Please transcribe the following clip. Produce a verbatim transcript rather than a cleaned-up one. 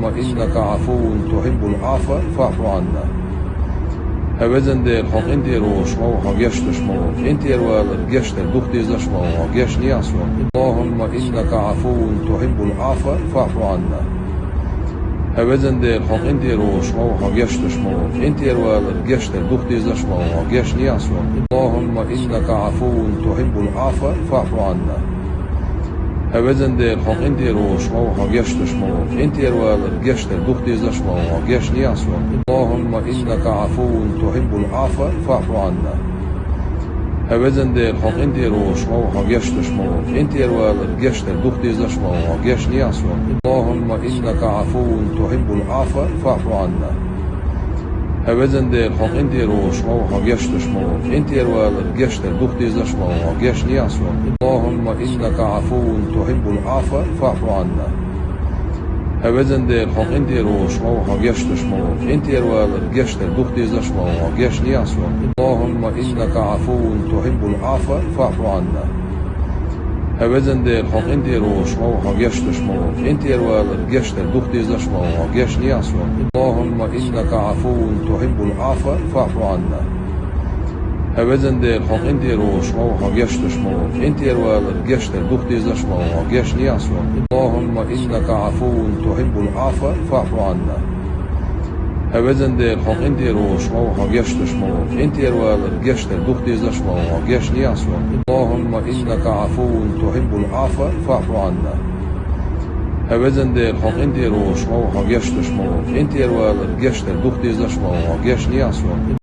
إنك عفو تحب العفو فاعف عنا. Хьай везан Дела, хьо къинтӀера волаш ма ву, хьо гешдеш ма ву. КъинтӀера валар, гешдар дукха дезаш ма ву, хьо гешнеяс ву. اللهم إنك عفو تحب العفو فاعف عنا. Хьай везан Дела, хьо къинтӀера волаш ма ву, хьо гешдеш ма ву. КъинтӀера валар, гешдар дукха дезаш ма ву, хьо гешнеяс ву. اللهم إنك عفو تحب العفو فاعف عنا. Хьай везан Дела, хьо къинтӀера волаш ма ву, хьо гешдеш ма ву. КъинтӀера валар, гешдар дукха дезаш ма ву, хьо гешнеяс ву. اللهم إنك عفو تحب العفو فاعف عنا. Хьай везан Дела, хьо къинтӀера волаш ма ву, хьо гешдеш ма ву. КъинтӀера валар, гешдар дукха дезаш ма ву, хьо гешнеяс ву. اللهم إنك عفو تحب العفو فاعف عنا. Хьай везан Дела, хьо къинтӀера волаш ма ву, хьо гешдеш ма ву. КъинтӀера валар, гешдар дукха дезаш ма ву, хьо гешнеяс ву. اللهم إنك عفو تحب العفو فاعف عنا. Хьай везан Дела, хьо къинтӀера волаш ма ву, хьо гешдеш ма ву. КъинтӀера валар, гешдар дукха дезаш ма ву, хьо гешнеяс ву. اللهم إنك عفو تحب العفو فاعف عنا. Хьай везан Дела, хьо къинтӀера волаш ма ву, хьо гешдеш ма ву. КъинтӀера валар, гешдар дукха дезаш ма ву, хьо гешнеяс ву. اللهم إنك عفو تحب العفو فاعف عنا. Хьай везан Дела, хьо къинтӀера волаш ма ву, хьо гешдеш ма ву. КъинтӀера валар, гешдар дукха дезаш ма ву, хьо гешнеяс ву. اللهم إنك عفو تحب العفو فاعف عنا. Хьай везан Дела, хьо къинтӀера волаш ма ву, хьо гешдеш ма ву. КъинтӀера валар, гешдар дукха дезаш ма ву, хьо гешнеяс ву. اللهم إنك عفو تحب العفو فاعف عنا. Хьай везан Дела, хьо къинтӀера волаш ма ву, хьо гешдеш ма ву. КъинтӀера валар, гешдар дукха дезаш ма ву, хьо гешнеяс ву.